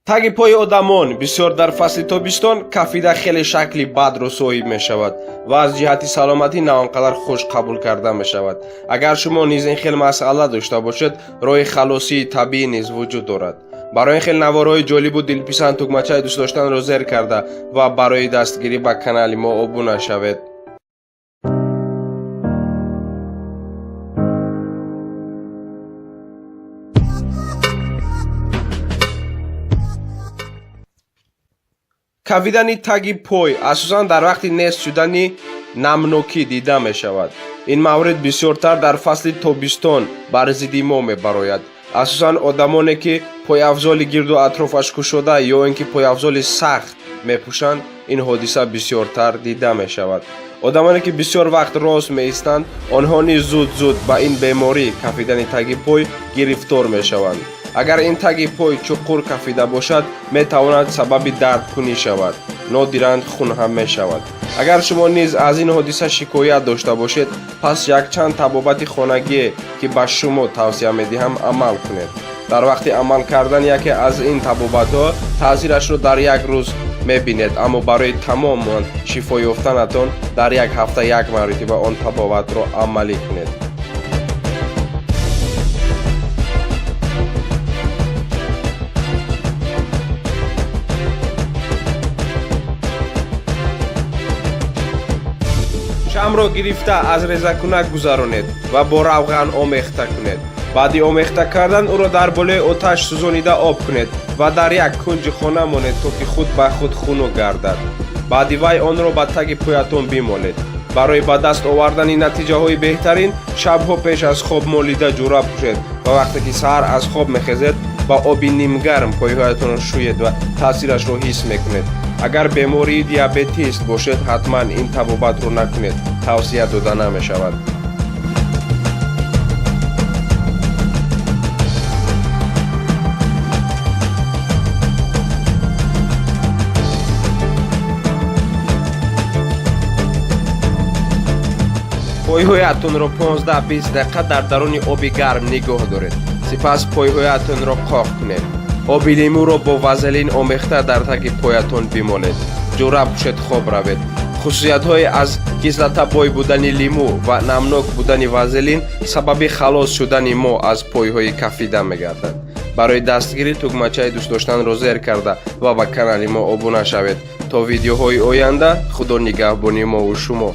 Таги пои одамон бисёр дар фасли тобистон кафида хеле шакли бадро соҳиб мешавад ва аз ҷиҳати саломатӣ на он қадар хуш қабул карда мешавад. Агар шумо низ ин хел масъала дошта бошед, роҳи халосии табиӣ низ вуҷуд дорад. Барои ин хел наворҳои ҷолибу дилписанд тугмачаи дӯстдоштанро зер карда ва барои дастгирӣ ба канали мо обуна шавед. Кафидани таги пой асосан дар вақти нест шудани намнокӣ дида мешавад. Ин маврид бисёртар дар фасли тобистон бар зидди мо мебарояд. Асосан одамоне, ки пойафзоли гирду атрофаш кушода ё ин ки пойафзоли сахт мепӯшанд, ин ҳодиса бисёртар дида мешавад. Одамоне, ки бисёр вақт рост меистанд, онҳо низ зуд-зуд ба ин беморӣ кафидани таги пой гирифтор мешаванд. Агар ин таги пой чуқур кафида бошад, метавонад сабаби дардкунӣ шавад, нодиран хун ҳам мешавад. Агар шумо низ аз ин ҳодиса шикоят дошта бошед, пас якчанд табобати хонагие, ки ба шумо тавсия медиҳам, амал кунед. Дар вақти амал кардан яке аз ин табобатҳо таъсирашро дар як рӯз мебинед, аммо барои тамоман шифо ёфтанатон дар як ҳафта як маротиба он табобатро амалӣ кунед. Шамро гирифта аз резакунак гузаронед ва бо равған омехта кунед. Баъди омехта кардан ӯро дар болои оташ сӯзонида об кунед ва дар як кунҷи хона монед, то ки худ ба худ хунук гардад. Баъди вай онро ба таги поятон бимолед. Барои ба даст овардани натиҷаҳои беҳтарин шабҳо пеш аз хоб молида ҷӯраб пӯшед ва вақте ки саҳар аз хоб мехезед, ба оби нимгарм пойҳоятонро шӯед ва таъсирашро ҳис мекунед. Агар бемории диабетист бошед, ҳатман ин табобатро накунед, тавсия дода намешавад. Пойҳоятонро 15-20 дақиқа дар даруни оби гарм нигоҳ доред, сипас пойҳоятонро қоқ кунед. Оби лимӯро бо вазелин омехта дар таги поятон бимолед, ҷӯраб пӯшед, хоб равед. Хусусиятҳои аз кислота бой будани лимӯ ва намнок будани вазелин сабаби халос шудани мо аз пойҳои кафида мегардад. Барои дастгирӣ тугмачаи дӯстдоштанро зер карда ва ба канали мо обуна шавед. То видеоҳои оянда, Худо нигаҳбони мову шумо.